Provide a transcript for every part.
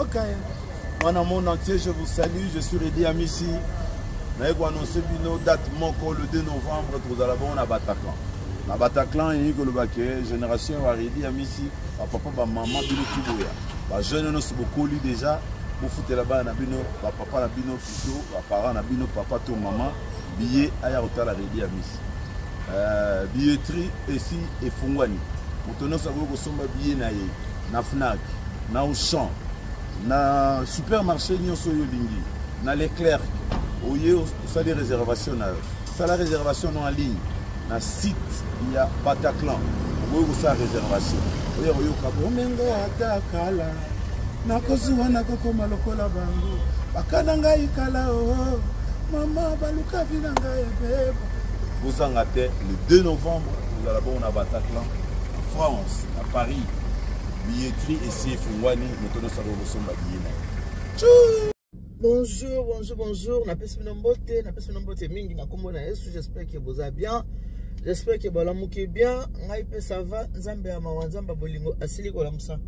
Yoka ye. Wana monde entier, je vous salue, je suis Reddy Amisi. Naye ko annoncer bino date moko le 2 novembre tozala bongo na Bataclan. Na Bataclan elingi koloba ke génération ya Reddy Amisi, ba papa ba mama bino tuboya. Ba jeunes nyonso bokoli déjà bofutela bana na bino, ba papa na bino plutôt, ba parents na bino, papa to mama, billet aya kotala Reddy Amisi. Euh, billetterie esi efungwani. Moto nyonso akoki kosomba billet na ye na Fnac, na Auchan, na supermarché nyonso oyo olingi, na Leclerc, oye osali réservation na yo. Sala réservation no en ligne na site ya Bataclan, okoki kosala réservation. Oya koyoka bomengo ata kala, nakozuwa nakokoma lokola bango, bakana ngai kala oo, oh, mama baluka vi na ngai ebeba. Bozanga te le 2 novembre kozala bongo na Bataclan, na France, na Paris. Billetterie esi efungwani, moto nyonso akoki kosomba billet na ye. Bonjour, bonjour, bonjour. Napesi bino mbote, napesi bino mbote mingi na kombo na Yesu. J'espère que boza bien. J'espère que bolamuki bien. Ngai pe ça va. Nzambe ya mawa, Nzambe ya bolingo asili kolamusa.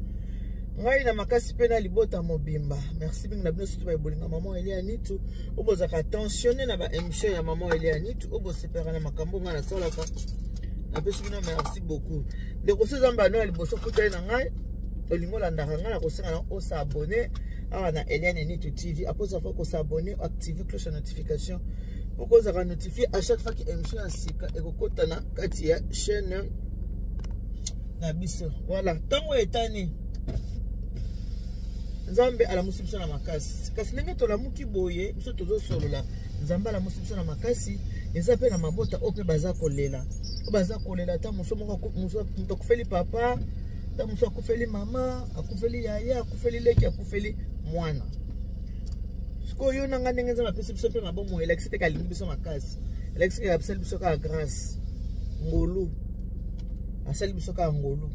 Ngai na makasi pe na libota mobimba. Merci mingi na bino surtout ba bolinga maman Elia Nitu. Obozaka tensionné na ba émission ya maman Elia Nitu. Obosepela na makambo ngai nasalaka. Napesi bino merci beaucoup. Ndeko so Nzambe ano ya liboso kutani na ngai. Olingo landaka ngai na kosenga na osabonner awa na Eliane Nitu TV. Après avoir ko s'abonner, activer cloche ya notification pour kozala notifié à chaque fois que émission ya sika ekokota na kati ya chaîne na biso. Voilà, ntango etani Nzambe alamusi biso na makasi, kasi ndenge tolamuki boye biso tozosolola, Nzambe alamusi biso na makasi. Eza pe na mabota oyo pe baza kolela, oyo baza kolela ata moso moko moto akufeli papa, ata moso akufeli mama, akufeli yaya, akufeli leki, akufeli mwana. Sikoyo yo na ngai ndenge Nzambe apesi biso mpe mabomo, elakisi te kalingi biso makasi, elakisi te asali biso kaka grâce, ngolu, asali biso kaka ngolu,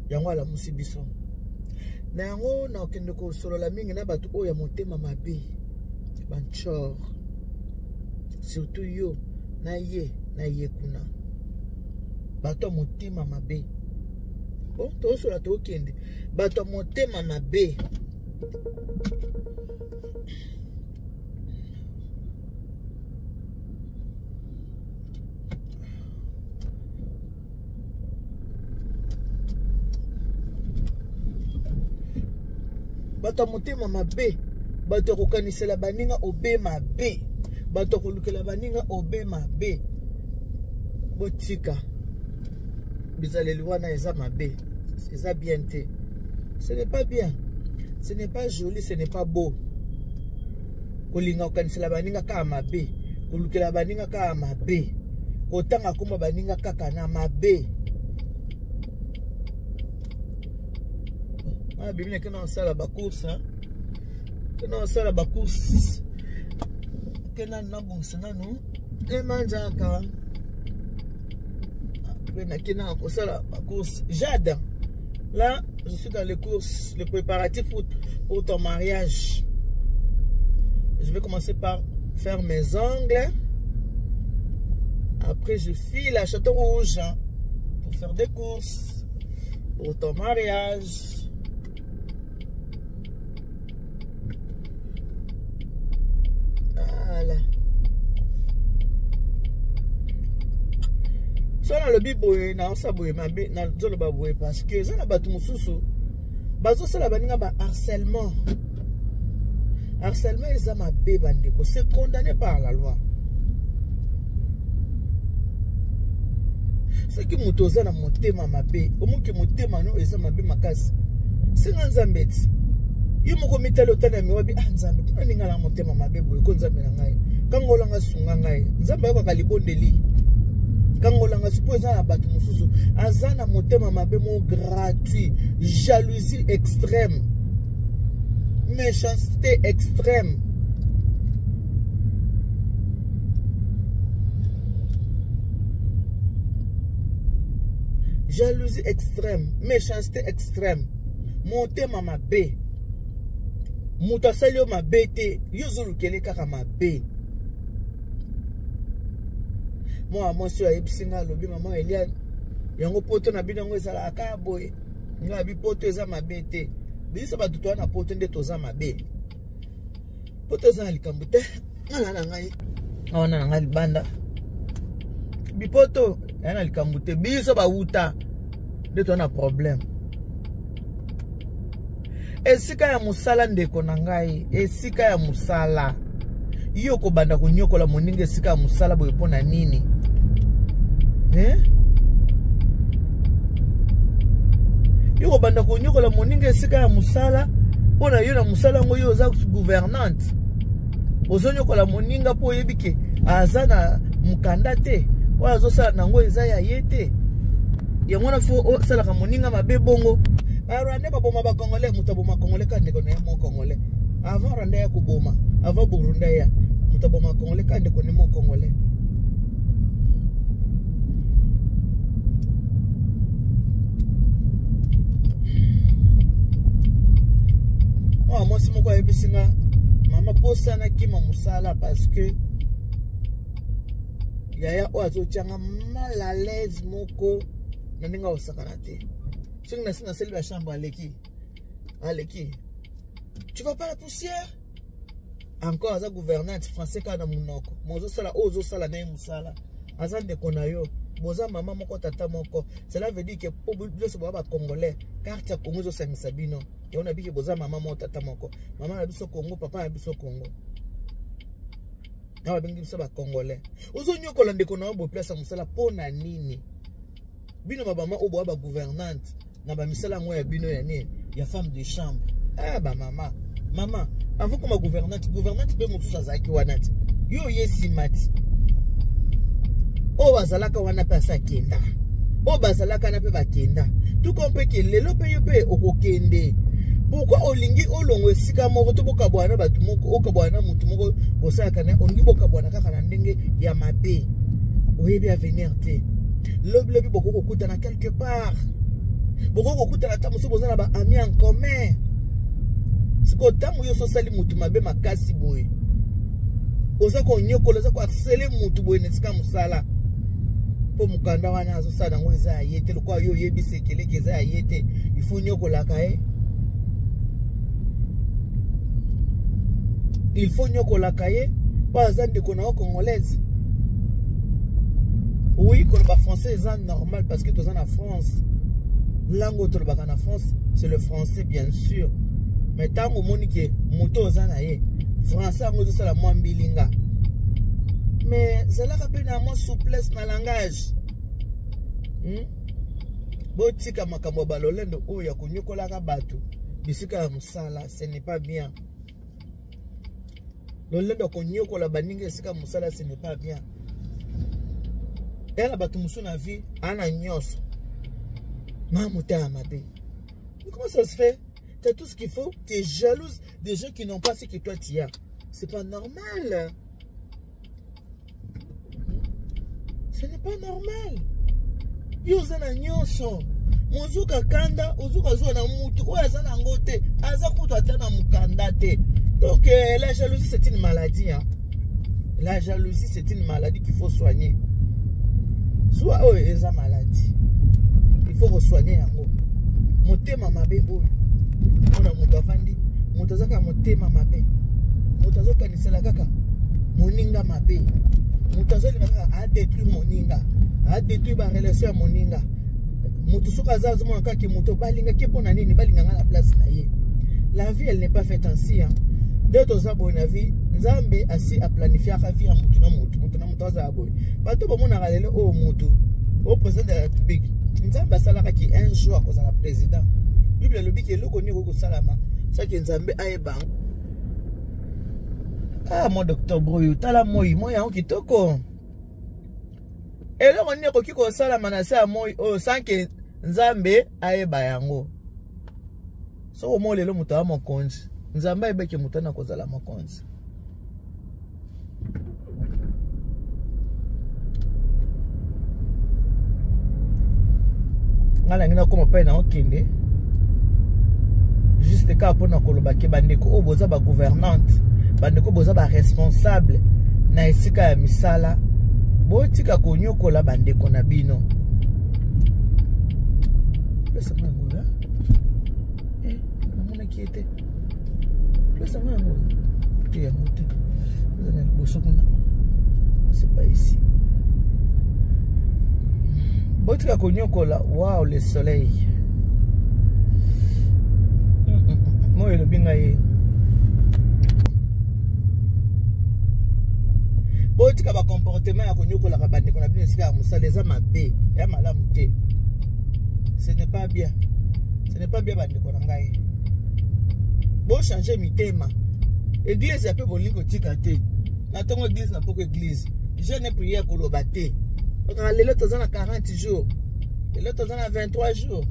yango alamusi biso. Na yango nakokende kosolola mingi na bato oyo ya motema mabe, banchor, surtout yo na ye na ye kuna, bato ya motema mabe. Bon, tosola tokende, bato ya motema mabe. Bato ya motema mabe, bato ya kokanisela baninga obe mabe, bato ya kolukela baninga obe mabe. Botika bizaleli wana, eza mabe, eza bien te. Ce n'est pas bien, ce n'est pas joli, ce n'est pas beau. Kolinga kokanisela baninga kaka mabe, kolukela baninga kaka mabe, kotanga komba baninga kaka na mabe. Ah, bimi nakenda kosala ba course, hein? Kenda kosala ba course, kenda nabongisa nanu emanzaka pe nakenda kosala ba course. Jade, là je suis dans les courses, les préparatifs pour ton mariage. Je vais commencer par faire mes ongles. Après, je file à Château Rouge pour faire des courses pour ton mariage. Voilà. So nalobi boye, naosa boye mabe, nazoloba boye parce que eza na bato mosusu bazosala baninga ba harcèlement. Harcèlement eza mabe bandeko, c'est condamné par la loi. Soki moto oza na motema mabe, omoki motema no eza mabe makasi, senga Nzambe ti yo moko mitali otali na miwabi, ah Nzambe, mpona ninga na motema mabe boye ko Nzambe na ngai, kangolanga, sunga ngai. Nzambe ayokaka libondeli, kangolanga. Mpo eza na bato mosusu aza na motema mabe mo gratuit, jalousie extrême, méchanceté extrême. Jalousie extrême, méchanceté extrême, motema mabe. Moto asali yo mabe te, yo ozolukele kaka mabe. Mwana mwasi oyo ayebisi nga, alobi mama Eliane, yango poto na bino yango ezalaka kaka boye. Nga abi poto eza mabe te. Biso bato toza na poto nde toza mabe. Poto eza na likambo te. Nga na ngai awana na ngai libanda. Bipoto ya na likambo te. Biso bawuta nde toza na problème. Esika ya mosala ndeko na ngai, esika ya mosala. Yo kobanda konyokola moninga esika ya mosala boye mpo na nini? Eh? Yo kobanda konyokola moninga esika ya mosala mpo na yo na mosala yango yo oza gouvernante. Ozonyokola moninga mpo oyebi ke aza na mokanda te, oyo azosala nango eza ya ye te. Yango wana fo osalaka moninga mabe bongo. Ba Rwandais baboma ba Congolais, moto aboma Congolais kaka ndeko na ye moko Congolais. Avant Rwandais ya koboma, avant Burundais ya moto aboma Congolais kaka ndeko na ye moko Congolais. Mwa mwasi moko ayebisi nga mama posa nakima mosala parce que yaya oyo azotyanga mal à l'aise moko na ndenge akosakana te. Soki nasi nasali ba chambre aleki aleki, tu vas pas la poussière encore. Aza gouvernante français kaka na monoko, ma ozosala oyo ozosala na ye mosala, aza ndeko na yo, boza mama moko tata moko. Cela veut dire que po biso boza ba congolais, carte ya Congo ezosangisa bino. Yango na biki boza mama moko tata moko, mama na biso Congo, papa na biso Congo, na babengi biso ba congolais. Ozonyokola ndeko na yo boye place ya mosala mpo na nini? Bino ba mama oyo boya ba gouvernante na ba misala yango ya bino ya nini ya femme de chambre. Ah ba mama, mama avant koma gouvernante, gouvernante mpe mosusu azalaki wana ti yo oye nsima ti oyo bazalaka wana mpe asi akenda, oyo bazalaka wana mpe bakenda tuko mpe ke lelo mpe yo mpe okokende. Pourquoi olingi olongo esika moko to bokabwana na bato moko, okabwana na motu moko bosalaka na olingi bokabwana kaka na ndenge ya mabe? Oyebi avenir te. Lobi lobi bokoki kokutana quelque part, bokoki kokutana ata mosusu boza na ba amis en commun. Sikoyo ntango yo osali motu mabe makasi boye, oza konyokola, oza koharcele motu boye na esika mosala mpo mokanda wana azosala yango eza ya ye te, lokola yo oyebi sekeleke eza ya ye te, il faut nyokolaka ye, il faut nyokolaka ye mpo aza ndeko na yo congolaise. Oui, koloba français eza normal parce que toza na France, langue oyo tolobaka na France c'est le français bien sûr, mais ntango omoni ke moto oza na ye français yango ezosala mwa mbilinga, mais zalaka mpe na mwa souplesse na langage. Botika makambo ya balolendo oyo ya konyokolaka bato bisika ya mosala, ce n'est pas bien. Lolendo ya konyokola baninga esika mosala, ce n'est pas bien. Eya na bato mosusu na vie ana nyonso ma motema mabe. Mais comment ça se fait? T'as tout ce qu'il faut, t'es jalouse des gens qui n'ont pas ce que toi tu as. C'est pas normal. Ce n'est pas normal. Yo oza na nyonso, mozuka kanda ozuka zuwa na mutu oyo aza na yango te, aza kutu ata na mokanda te. Donc la jalousie c'est une maladie, hein. La jalousie c'est une maladie qu'il faut soigner. Zuwa oyo eza maladie, il faut kosoigner yango. Motema mabe oyo mpona moto avandi, moto aza kaka motema mabe, moto azokanisela kaka moninga mabe, moto azolinga kaka adétruire moninga, adétruire barelation ya moninga. Moto soki aza azomona kaka moto balingaki mpo na nini, balinganga na place na ye. La vie, elle n'est pas faite ainsi, hein. Nde toza boye na vie, Nzambe asi aplanifiaka vie ya motu na motu, motu na motu azala boye. Bato bamonaka lelo oyo motu oyo président de la République, Nzambe asalakaki un jour akozala président. Bible elobi ke eloko nini ekoki kosalama soki Nzambe ayeba. Ah, mois d'octobre oyo, tala moi, moi yango kitoko. Eloko nini ekoki kosalama na se ya moi oyo sans ke Nzambe ayeba yango? Soki omoi lelo moto aza mokonzi, Nzambe ayebaki moto ana kozala mokonzi. Ngai nangi nakoma pai na okende juste kaka mpona koloba ke bandeko oyo boza bagouvernante, bandeko boza baresponsable na esika ya misala, botika konyokola bandeko na bino. Pesa mwa yango, namonaki. Namonaki ye te. Place yango yango te, yango te. Eza na liboso kuna. C'est pas ici. Botika konyokola. Wow, le soleil. Moi elobi ngai ye. Botika ba comportement ya konyokolaka bandeko na bino esika ya mosala, eza mabe, ya malamu te. Ce n'est pas bien. Ce n'est pas bien, bandeko na ngai. Bochange mitema. Église ya mpe bolingi kotika te. Na ntongo église, na poko église. Jeûne, prière, koloba te. Kaka lelo toza na 40 jours. Lelo toza na 23 jours.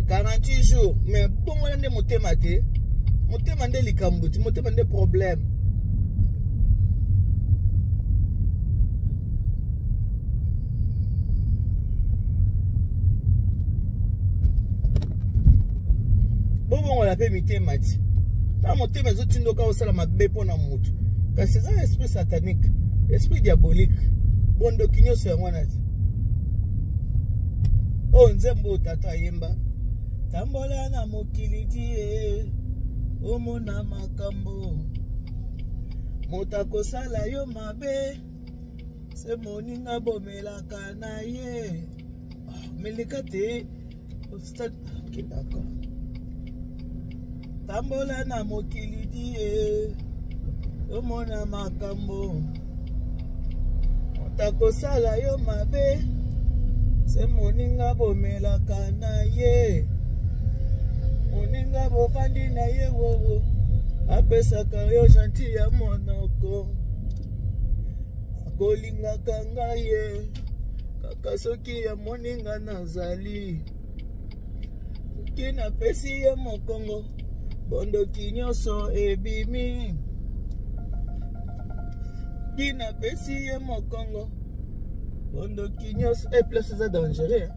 48 jours. Mais bongo nde motema te. Motema nde likambo ti, motema nde problème. Bobongola mpe mitema ti. Ntango motema ezotindoka osala mabe mpo na motu, kasi eza esprit satanique, esprit diabolique, bondoki nyonso yango wana ti. Oyo nzembo oyo tata ayemba: tambola na mokili tie, omona makambo, moto akosala yo mabe se moninga bomelaka na ye. Meleka te. Ok, d'accord. Tambola na mokili die, omona makambo, moto akosala yo mabe se moninga bomelaka na ye, moninga bovandi na ye, wowo apesaka yo gentil ya monoko, akolingaka ngai ye kaka soki ya moninga nazali, soki napesi ye mokongo, bondoki nyonso ebimi, soki napesi ye mokongo, bondoki nyonso. E place eza dangereux,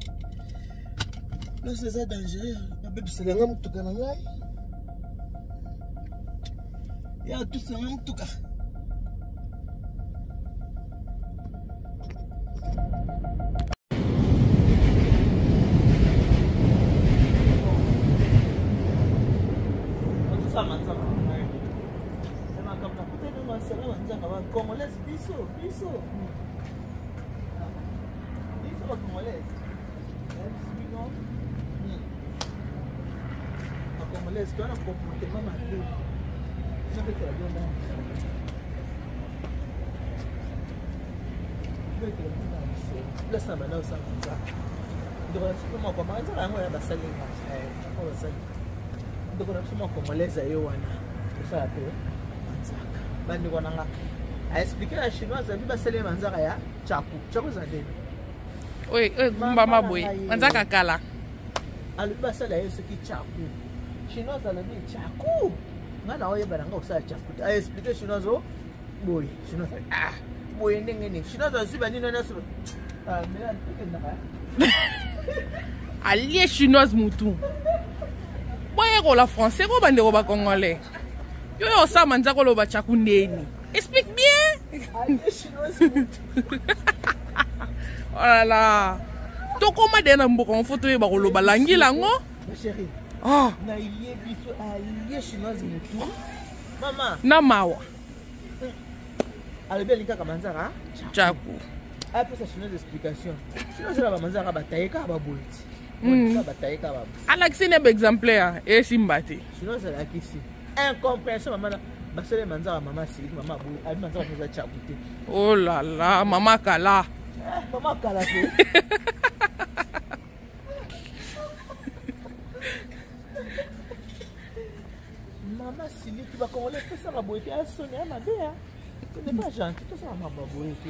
place eza dangereux, babebisela nga motuka na ngai, ya tusela nga motuka. Congolaise, biso biso biso bacongolaise, bino bacongolaise toza na comportement mabe. Nabetela bino, place na banda osala nzaka, ndeko na biso moko nzaka yango ya basali oyo basali, ndeko na biso moko congolaise aye wana kosala mpe manzaka. Bandeko na nga, aexplike na chinoise, abi basali manzaka ya chaku chaku eza ndeni. Oyo egumbama boye, manzaka kala. Alobi basala ye soki chaku. Chinoise alobi chaku, nga na oyeba na nga kosala chaku te. Aexplike chinoise o boye, chinoise ah boye ndenge nini, chinoise azwi banino nyonso. Alie chinoise mutu. Boyekola français ko, bandeko bacongolais. Yo oyo osala manzaka, oloba chaku ndeni, explique bien. Alie chinoise mutu. Oh là là, tokóma deya na mboka ngo, fo toyeba koloba langila yango. Ma chérie. Oh. Nayebi biso alie chinoise mutu, mama. Na mawa. Alobi alingi kaka manzaka chaku. Apesa chinoise explication, chinoise na bamanzaka bataye kaka baboye ti, bataye kaka baboye. Alakisi ne baexemplaire, esimba te. Chinoise alakisi, incompréhension. Mama na basali manzaka, mama asiliki, mama aboye, abi manzaka mpenza chaku te. Oh là là, mama kala. Mama kala te. Mama siliki. Bacongolais tosala boye te, asoni ya mabe ya, ce n'est pas gentil. Tosala makambo ya boye te,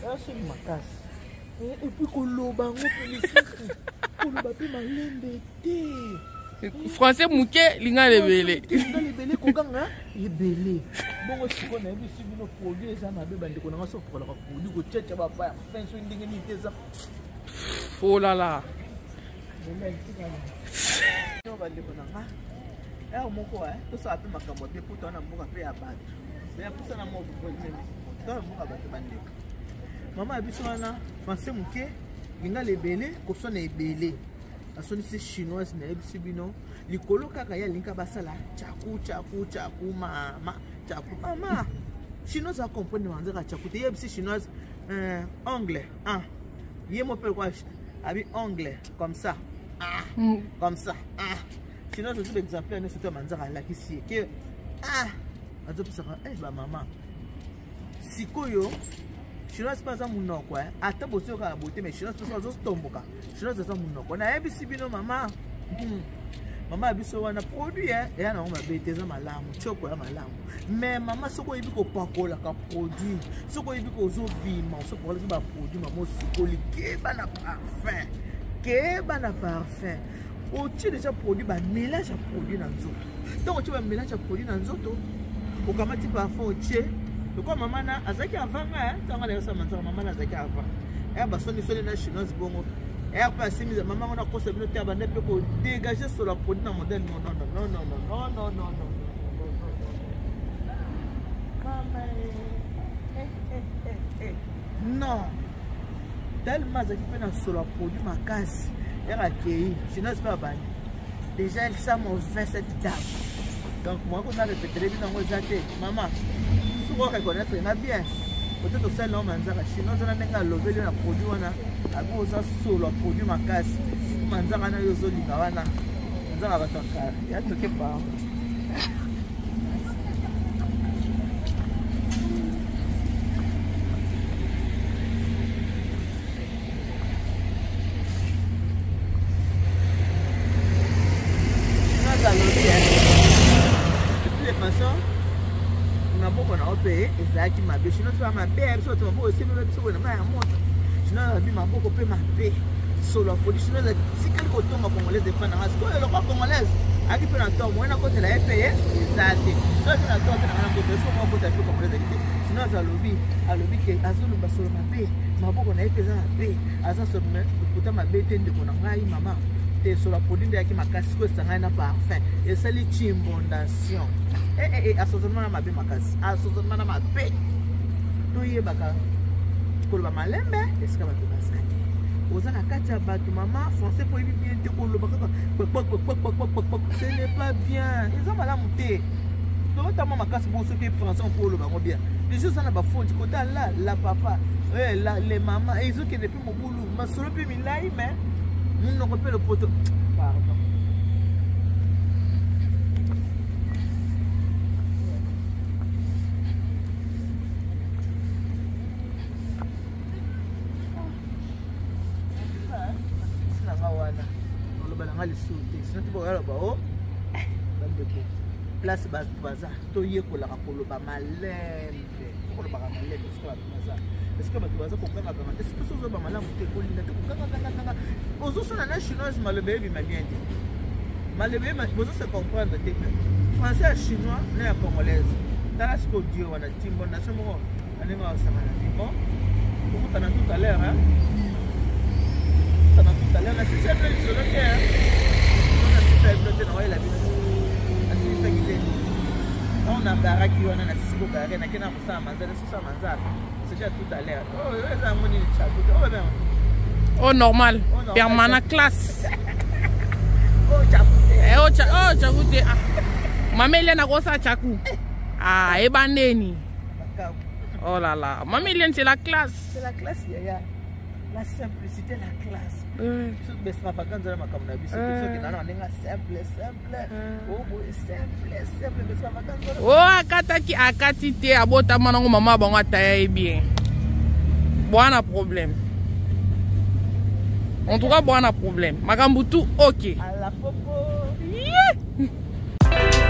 asoni makasi. Et puis koloba yango mpe lisusu, koloba mpe malembe te. Français moke, lingala ebele. Lingala ebele, kokanga ebele. Bongo sikoyo nayebisi bino, produit eza mabe, bandeko nanga. So okolaka produit kotiatia bapa fin, so ndenge nini te, eza Oh là là. Bandeko na nga, ere moko tosala mpe makambo te, po toa na mboka mpe ya bato, pusana moko toa na mboka bato. Bandeko, mama ya biso wana, français moke, lingala ebele, koswana ebele. Asonisi chinoise nayebisi bino likolo kaka ye alingi basala chaku chaku chaku mama chaku mama. Chinoise a comprendre manzaka chaku te yebisi chinoise anglais ah ye mo pe quoi abi anglais comme ça ah comme ça ah chinoise aussi exemplaire ne surtout manzaka alakisi ye ke ah azopesaka eh ba mama sikoyo chinoise mpe aza monoko ata bozoyokaka bote mais chinoise mpe azotomboka chinoise aza monoko nayebisi bino mama mama ya biso wana produit eya nango mabe te eza malamu tioko ya malamu mais mama soki oyebi kopakolaka produit soki oyebi kozobima osopakolaki baproduit mama osukoli keba na parfum keba na parfum otie déjà produit bamélange ya produit na nzoto ntango otie bamélange ya produit na nzoto okamati parfum otie lokola mama na azalaki avant nga ntango nayosala manzaka mama na azalaki avant ya basonisoni na chinoise bongo ya mpe asimisa mama ngo nakosa bino te abanda mpe kodégage solo ya produit na modèle non non non non non non non non non mama non tellement azalaki mpe na solo ya produit makasi yaka akei chinoise mpe abandi déjà elle sent mauvais cette dame donc moi kona répéter bino yango eza te mama soki oreconnaître nga bien peut-être osali nango manzaka chinois oza na ndenge alobeli yo na produit wana abi oza solo ya produit makasi manzaka na yo ozolinga wana manzaka bato ya kala ya toke par maboko na yo mpe ezalaki mabe sino soa mabe ya biso bato maboko esimbi biso boye na mai ya moto sino alobi maboko mpe mabe solo ya produit sino etikali kotonga congolaise epa na nga sikoyo eloko congolaise ayaki mpe na to moye nakotela ye mpe eza te soki na to te na nga nakotela soki moko kotela mpe congolaise ayaki te sino alobi alobi ke azoloba solo mabe maboko na ye mpe eza mabe aza solo lokuta mabe te ndeko na ngai mama te solo ya produit nde eyaki makasi sikoyo esangani na parfum esali chimbondation assaisonnement na mabe makasi assaisonnement na mabe toyebaka koloba malembe esika bato bazali oza na kati ya bato mama français po oyebi bien te koloba kaka ce n'est pas bien eza malamu te totama makasi bongo soki français mpo oloba yango bien déjà oza na bafonti kota la la papa la le mama ezokende mpe mobulu masolo mpe milai mais monoko mpe lopoto pardon nanga wana oloba nanga lisusu te sino te boyaloba o bandeko place bato baza toyekolaka koloba malembe kolobaka malembe esika bato baza esika bato baza kokangakanga te soki ozoba malamu te kolinga te kokangakangakanga ozosala na chinoise maloba ebima bien te maloba bozo se comprendre te français ya chinois na ya congolaise tala sikoyo dio wana timbo nation moko ndenge basangana te bon tokutana tout à l'heure hein tokutana tout à l'heure nasisi ya bino lisolo te nasisi ya bino te nakoyela bino nasilisaki te ntango na garaki wana nasisi kogare nake na kosala manzala nasosala manzala c'était à tout à l'heure oyo eza yango nini chaku te oyo bengo Oh normal, oh, permanent classe. Oh chaku te. Eh oh chaku te. Ah. Mama Eliane akosa chaku. Ah ebandeni. Oh là là, Mama Eliane c'est la classe. C'est la classe yaya. La simplicité, la classe. Soki extravagance na makambo na biso soki nana ndenge simple simple. Oh boye simple simple extravagance. Oh akataki akati te abotama nango mama bango ataya ye bien. Bwana problème. En tout cas, bwana problème. Makambo tout ok. À la popo. Yeah.